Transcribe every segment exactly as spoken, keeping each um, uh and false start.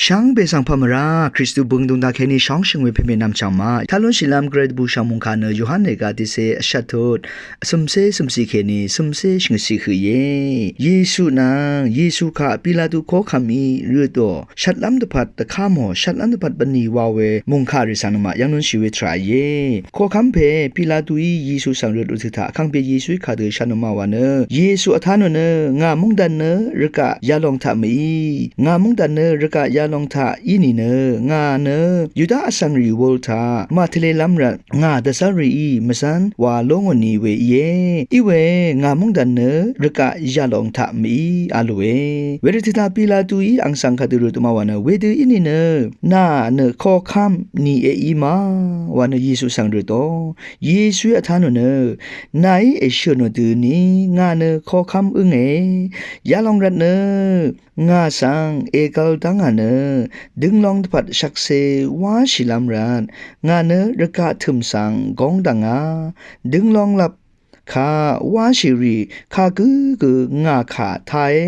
Shvngbe svng pà mvrá Kristu bøng dungdaq kèní shóngshø̀ng we pèmè nvmchv̀ng maq, tá lúnshìlv́m gvray dvbùshv̀ng mòngkà nø Yohan ègà tiqsè vshvt tut, cø̀mcé cø̀mcì kèní cø̀mcé shvngøtcì høq íe. Yesu nvng Yesu kaq Pilatu koqkvm í røtò shvtlv́m dvpvt dvká mò, shvtlv́m dvpvt bvnì wa we mòngkà rì svng nøngmaq yv́ng lúnshì we tvrà íe. Koqkvm pè Pilatu í Yesu svng røt rvtø̀ taq vkàngpè Yesu í kadø shvt nøngmaq wa nø, Yesu vtá nò nø, ngà móngdàn nø rvgaq yalòng taq mèí, ngà móngdàn nø rvgaq yalòng taq í nìnø, ngà nø Yuda vsvng rì wul taq màtvlelv́m rvt ngà dvzv́r rìí mvzv́n wa lóngò ni we íe. Iwe ngà móngdàn nø rvgaq yalòng taq mèí a lòe. Wervtø̀ taq Pilatuí àng svng kadø røtò ma wa nø, wedø í nìnø nà nø koqkv́m ni èí ma wa nø Yesu svng røtò. Yesuí vtá nò nø, nàí èshø̀ nò døni ngà nø koqkv́m ǿnge. Yalòng rvt nø ngà svng ègvl dv́ngà nø, dønglong dvpvt shvkse wáshìlv́m rvt ngà nø rvgaq tø̀m svng góng dv̀ngà. Dønglong lvp kaq wáshì rì kagǿ gø ngà kà táe.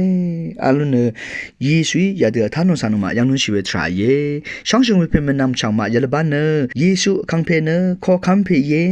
Vl nø Yesuí yadø vtá nò svng nøngmaq yv́ng lúnshì we tvrà íe. Shóngshø̀ng we pè mvnvm chv̀ng maq yvlvbán nø, Yesu vkàngpè nø koqkv́m pè íe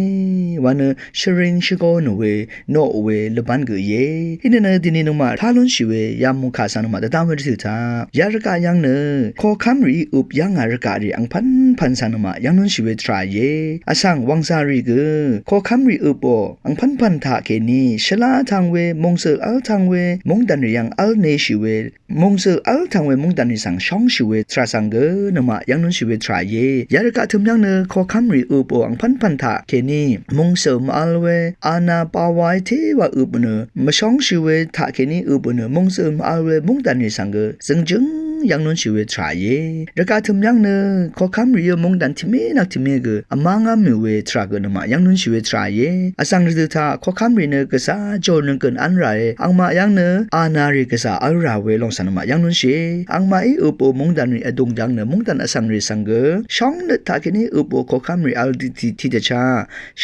wa nø shvring shvgō nò we noq we lvbán gø íe. Inìnø dìni nøngmaq tá lúnshì we yamòngkà svng nøngmaq dvdv́ng we rvtø̀ taq, yarvgaq yv́ng nø koqkv́m rìí øp yv́ngà rvgaq rì angpv́npv̀n svng nøngmaq yv́ng lúnshì we tvrà íe. Vsvng wv̀ngzà rì gø koqkv́m rì øpò angpv́npv̀n taqkèní shvlá vtv̄ng we mòngzø̀l v́l vtv̄ng we móngdàn rì yv́ng v́l neshì we mòngzø̀l v́l vtv̄ng we móngdàn rì svng shóngshì we tvrà svng gø nøngmaq yv́ng lúnshì we tvrà íe. Yarvgaq tø̀m yv́ng nø koqkv́m rì øpò angpv́npv̀n taqkèní mòngzø̀l mvvl we ana pawaí téwa øpò nø mvshóngshì we taqkèní øpò nø mòngzø̀l mvvl we móngdàn rì svng gø zøngjǿng yv́ng lúnshì we tvrà íe. Rvgaq tø̀m yv́ng nø koqkv́m rìí móngdàn tìmé nvk tìmé gø vmá ngá mì we tvrà gø nøngmaq yv́ng lúnshì we tvrà íe. Vsvng rvtø̀ taq koqkv́m rì nø gvzà jòr nøngkøn v́l ràe. Angmaq yv́ng nø ana rì gvzà v́l rà we lòng svng nøngmaq yv́ng lúnshìe. Angmaqí øpò móngdàn rì vdùng dv́ng nø móngdàn vsvng rì svng gø shóngnøt taqkèní øpò koqkv́m rì v́l tiq tiqdvchá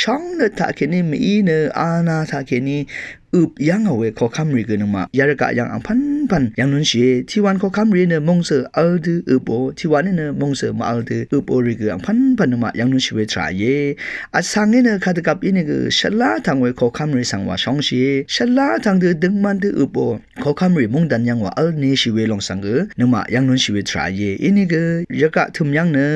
shóngnøt taqkèní mèí nø ana taqkèní øp yv́ngò we koqkv́m rì gø nøngmaq yarvgaq yv́ng angpv́npv̀n yv́ng lúnshìe. Tiqwan koqkv́m rìí nø mòngzø̀l v́l dø øpò, tiqwaní nø mòngzø̀l mvvl dø øpò rì gø angpv́npv̀n nøngmaq yv́ng lúnshì we tvrà íe. Vsvngí nø kadvgvp ínìgø shvlá vtv̄ng we koqkv́m rì svng wa shóngshìe. Shvlá vtv̄ng dø døngman dø øpò koqkv́m rì móngdàn yv́ng wa v́l neshì we lòng svng gø nøngmaq yv́ng lúnshì we tvrà íe. Inìgø rvgaq tø̀m yv́ng nø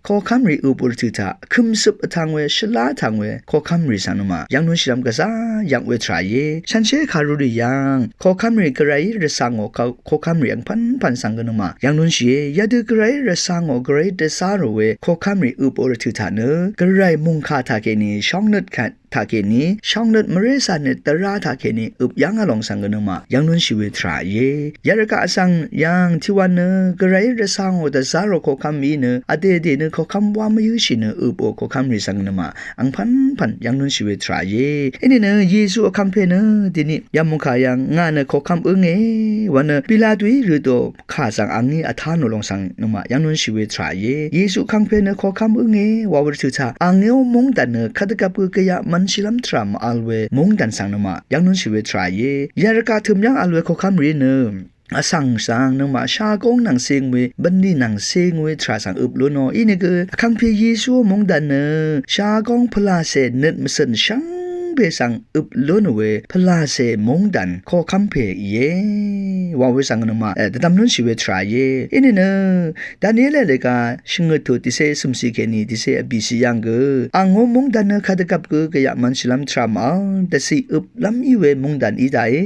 koqkv́m rì øpò rvtø̀ taq kø̀msøp vtv̄ng we, shvlá vtv̄ng we koqkv́m rì svng nøngmaq yv́ng lúnshìlv́m gvzà yv́ng we tvrà íe. Shanshér kàru rì yv́ng koqkv́m rì gvrayí rvcà ngò koqkv́m rì angpv́npv̀n svng gø nøngmaq yv́ng lúnshìe. Yadø gvrayí rvcà ngò gvrayí dvzá rò we koqkv́m rì øpò rvtø̀ taq nø gvray mòngkà taqkèní shóngnøt kvt taqkèní shóngnøt mvrécà nøt dvrá taqkèní øp yv́ngà lòng svng gø nøngmaq yv́ng lúnshì we tvrà íe. Yarvgaq vsvng yv́ng tiqwan nø gvrayí rvcà ngò dvzá rò koqkv́m í nø vdè vdè nø koqkv́m wá mvyǿshì nø øpò koqkv́m rì svng nøngmaq angpv́npv̀n yv́ng lúnshì we tvrà íe. Inìnø Yesu vkàngpè nø dìni yamòngkà yv́ng ngà nø koqkv́m ǿnge wa nø Pilatuí røtò kà svng àngí vtá nò lòng svng nøngmaq yv́ng lúnshì we tvrà íe. Yesu vkàngpè nø koqkv́m ǿnge wa we rvtø̀ taq àngí ó móngdàn nø kadvgvp gø gvyaq mv̄nshìlv́m tvrà mvvl we móngdàn svng nøngmaq yv́ng lúnshì we tvrà íe. Yarvgaq tø̀m yv́ng vl we koqkv́m rìí nø vsvng svng nøngmaq shagóng nvng cing we bvnlì nvng cing we tvrà svng øp lúnò. Inìgø vkàngpè Yesu ó móngdàn nø shagóng pvlacè nøt mvcø̀n shvngbe svng øp lúnò we pvlacè móngdàn koqkv́m pè íe wa we svng nøngmaq dvdvm lúnshì we tvrà íe. Inìnø Daniel lèga shvngøt tut tiqcé cø̀mcì kèní tiqcé vbìcì yv́ng gø àngó móngdàn nø kadvgvp gø gvyaq mv̄nshìlv́m tvrà mvvl dvciq øplv́m í we móngdàn í daqe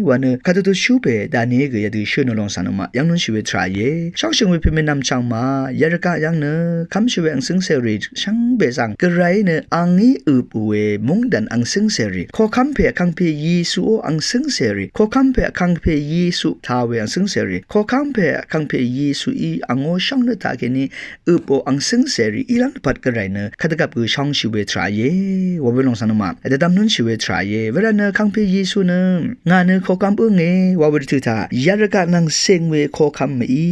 wa nø kadø dvshú pè Daniel gø yadø shø̀n ò lòng svng nøngmaq yv́ng lúnshì we tvrà íe. Shóngshø̀ng we pèmè nvmchv̀ng maq yarvgaq yv́ng nø kv́mshì we angcǿngcè rì shvngbe svng gvrayí nø àngí øp we móngdàn angcǿngcè rì, koqkv́m pè vkàngpè Yesu ó angcǿngcè rì, koqkv́m pè vkàngpè Yesu ta we angcǿngcè rì, koqkv́m pè vkàngpè Yesuí àngó shóngnøt taqkèní øpò angcǿngcè rì ílv́m dvpvt gvray nø kadvgvp gø shóngshì we tvrà íe wa we lòng svng nøngmaq dvdvm lúnshì we tvrà íe. Wervt nø vkàngpè Yesu nø ngà nø koqkv́m ǿnge wa we rvtø̀ taq yarvgaq nvng cing we koqkv́m mèí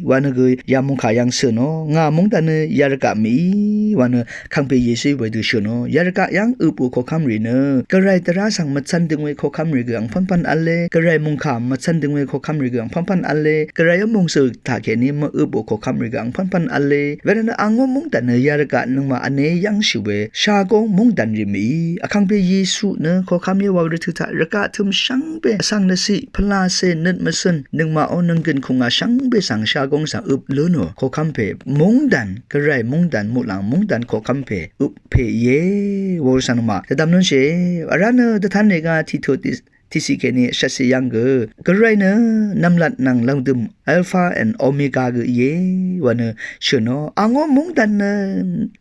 wa nø gø yamòngkà yv́ng shø̀n ò, ngà móngdàn nø yarvgaq mèí wa nø vkàngpè Yesuí wedø shø̀n ò. Yarvgaq yv́ng øpò koqkv́m rì nø Gvray dvrá svng mvcv́n døng we koqkv́m rì gø angpv́npv́n v̄le. Gvray mungkà mvcv́n døng we koqkv́m rì gø angpv́npv́n v̄le. Gvray ó mungsø̀ taqkèní mv-øp ò koqkv́m rì gø angpv́npv́n v̄le. Wervtnø angó mungdàn nø yarvgaq nøngmaq vne yv́ngshì we shagóng mungdàn rì mìí. Vkangpe Yesu nø koqkv́m íe wa we rvtø taq rvgaq tø̀m shvngbe vsvng nvciq pvlacè nøt mvcø̀n nøngmaq ó nvnggø̀n kùngà shvngbe svng shagóng svng øp lúnò koqkv́m pè mungdàn, Gvray mungdàn, muqlàng mungdàn koqkv́m pè øp pè íe. Wa we svng nøngmaq dvdvm lúnshìe. Vrá nø dvtanrì gá Tito tiq tiqciq kèní shvtciq yv́ng gø Gvray nø nv̀mlat nvng lv̀ngdø̀m Alpha and Omega gø íe wa nø shø̀nò. Angó mungdàn nø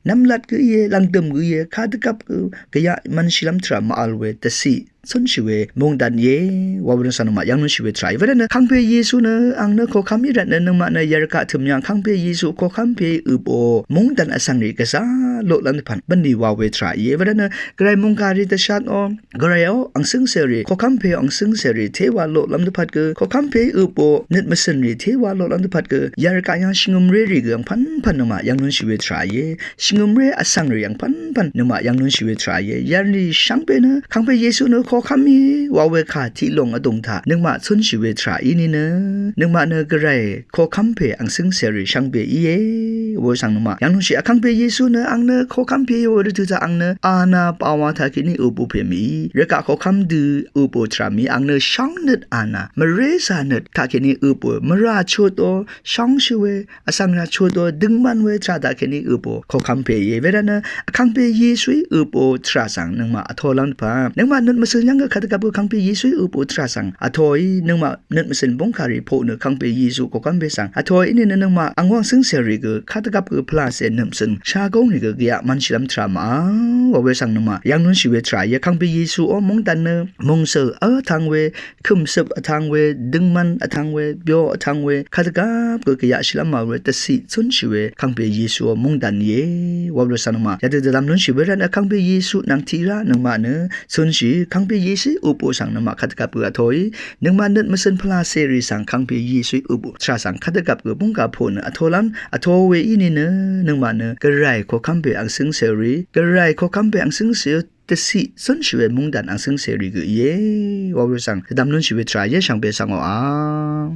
nv̀mlat gø íe, lv̀ngdø̀m gø íe, kadvgvp gø gvyaq mv̄nshìlv́m tvrà mv-vl we dvciq cúnshì we mungdàn íe wa we nø svng nøngmaq yv́ng lúnshì we tvrà íe. Wervtnø Vkangpe Yesu nø ang nø koqkv́m í rvtnø nøngmaq nø yarvgaq tø̀m yv́ng Vkangpe Yesu koqkv́m pè øp ò mungdàn vsvng rì gvzá loqlv́m dvpvt bv̀nlì wa we tvrà íe. Wervtnø Gvray mungkàrì dvshatò Gvray ó angsǿng cèrì, koqkv́m pè ó angsǿng cèrì téwa loqlv́m dvpvt gø, koqkv́m pè øp ò nøt mvcø̀n rì téwa loqlv́m dvpvt gø, yarvgaq yv́ng shvngø̀mré rì gø angpv́npv́n nøngmaq yv́ng lúnshì we tvrà íe. Shvngø̀mré vsvng rì angpv́npv́n nøngmaq yv́ng lúnshì we tvrà íe. Yarvni shvngbe nø Vkangpe Yesu nø koqkv́m í wa we kà tiqlòng vdùng taq nøngmaq cúnshì we tvrà í nìnø nøngmaq nø Gvray koqkv́m pè angsǿng cèrì shvngbe íe. Wa we svng nøngmaq yv́ng lúnshì. Vkangpe Yesu nø ang nø koqkv́m pè íe wa we rvtø taq ang nø ana pawa taqkèní øp ò pè mìí. Rvgaq koqkv́m dø øp ò tvrà mìí ang nø shóngnøt ana, mvré zànøt taqkèní øp ò, mvrà chutò shóngshì we, vsvng rà chutò døngman we tvrà taqkèní øp ò koqkv́m pè íe. Wervtnø Vkangpe Yesuí øp ò tvrà svng nøngmaq vtolv́m dvpvt nøngmaq nøt mvcø̀n yv́ng gø kadvgvp gø Vkangpe Yesuí øp ò tvrà svng vtoí nøngmaq nøt mvcø̀n búngkàrì poq nø Vkangpe Yesu koqkv́m pè svng vtoí nìnø nøngmaq angwàng cǿngcèrì gø kadvgvp gø pvlacè nøt mvcø̀n shagóng rì gø gvyaq mv̄nshìlv́m tvrà màvl wa we svng nøngmaq yv́ng lúnshì we tvrà íe. Vkangpe Yesu ó mungdàn nø mòngsø̀ vtvng we, kø̀mcøp vtvng we, døngman vtvng we, byo vtvng we, kadvgvp gø gvyaq shìlv́m màvl we dvciq cúnshì we Vkangpe Yesu ó mungdàn íe wa we svng nøngmaq yadø dvdvm lúnshì we rvtnø Vkangpe Yesu nvng tiqrá nøngmaq nø cúnshì Vkangpe Yesuí øp ò svng nøngmaq kadvgvp gø vtoí nøngmaq nøt mvcø̀n pvlacèrì svng Vkangpe Yesuí øp ò tvrà svng kadvgvp gø búngkà poq nø vtolv́m vto we í nìnø nøngmaq nø Gvray koqkv́m pè angsǿng cèrì, Gvray koqkv́m pè angsǿng cèrì dvciq cúnshì we mungdàn angsǿng cèrì gø íe wa we svng dvdvm lúnshì we tvrà íe. Shvngbe svng òa